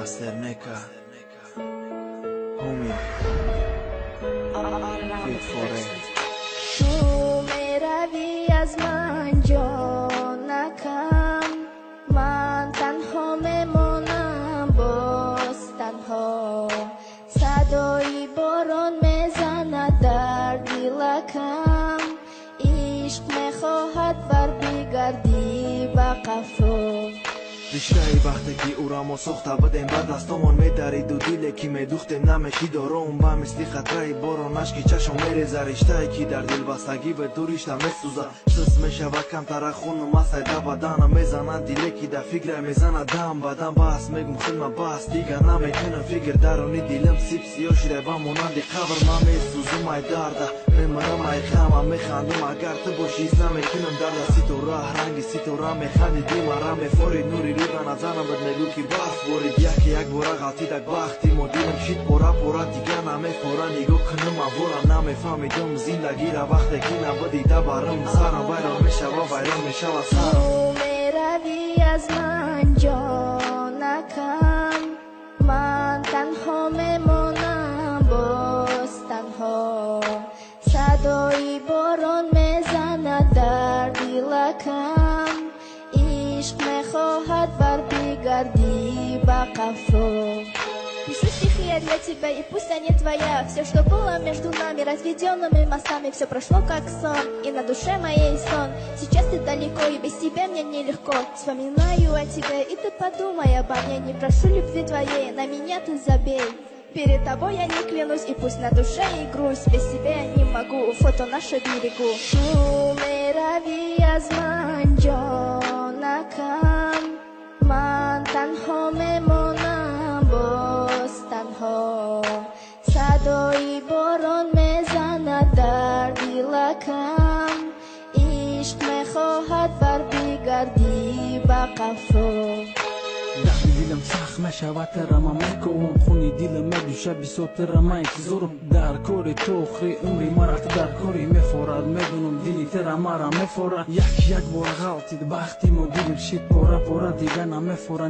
Мастер Нека. Homie. Fit for it. Ту меравӣ аз ман, ҷонакам, ман танҳо мемонам, боз танҳо. Садои борон мезанад дар дилакам, ишқ мехоҳад барбигардӣ ба қафо. Риштаи бахте ки ӯра мо сохта будем, ба дастомон медариду диле ки медухтем намешид ором, ба мисли қатраи борон ашки чашм мереза. Риштае ки дар дилбастагӣ ба ту ришта месӯза, сис мешава камтара хунум асайда баданам мезанад, диле ки дар фикра мезанад дам ба дам. Бас мегум хидма, бас, дигар намекунам фикр, даруни дилам сип сиёҳ шуда ба монанди қабр. Ман месӯзум ай дарда, мемирам ай ғама, механдум агар ту бошӣ, ҳис намекунам дарда. Ситора ранги ситора механди, димара мефорид, нури рӯда назарам бад, мегӯ ки барф борид. Яке як бора ғалтидак бахти мо, дилам шид пора пора, дигар намефора. Нигоҳ кунам аввора, намефаҳмидум зиндагира вақте ки набудӣ барам. Сарам вайрон мешава, вайрон мешава сарам. Ту меравӣ аз ман, ҷонакам, ман танҳо мемонам, боз танҳо. Садои борон мезанад дар дилакам, ишқ мехоҳад барбигардӣ ба қафо. Пишу стихи я для тебя, и пусть они твоя. Все, что было между нами, разведенными мостами, все прошло как сон, и на душе моей сон. Сейчас ты далеко, и без тебя мне нелегко. Вспоминаю о тебе, и ты подумай обо мне. Не прошу любви твоей, на меня ты забей. Перед тобой я не клянусь, и пусть на душе и грусть. Без тебя я не могу, фото наше берегу. Ту меравӣ аз ман, ҷонакам, ман танҳо мемонам, боз танҳо. Садои борон мезанад дар дилакам, ишқ мехоҳад барбигардӣ ба қафо. Дарди дилам сахт мешавад, тара ман мековам, хуни дилам медӯша бисёр, тара ман интизорам. Дар кори ту охири умри ма рафта, дар кори мефорад, медонам, дили тара мара мефорад. Як як бора ғалтид бахти мо, дилим шид пора пора, дигар намефора.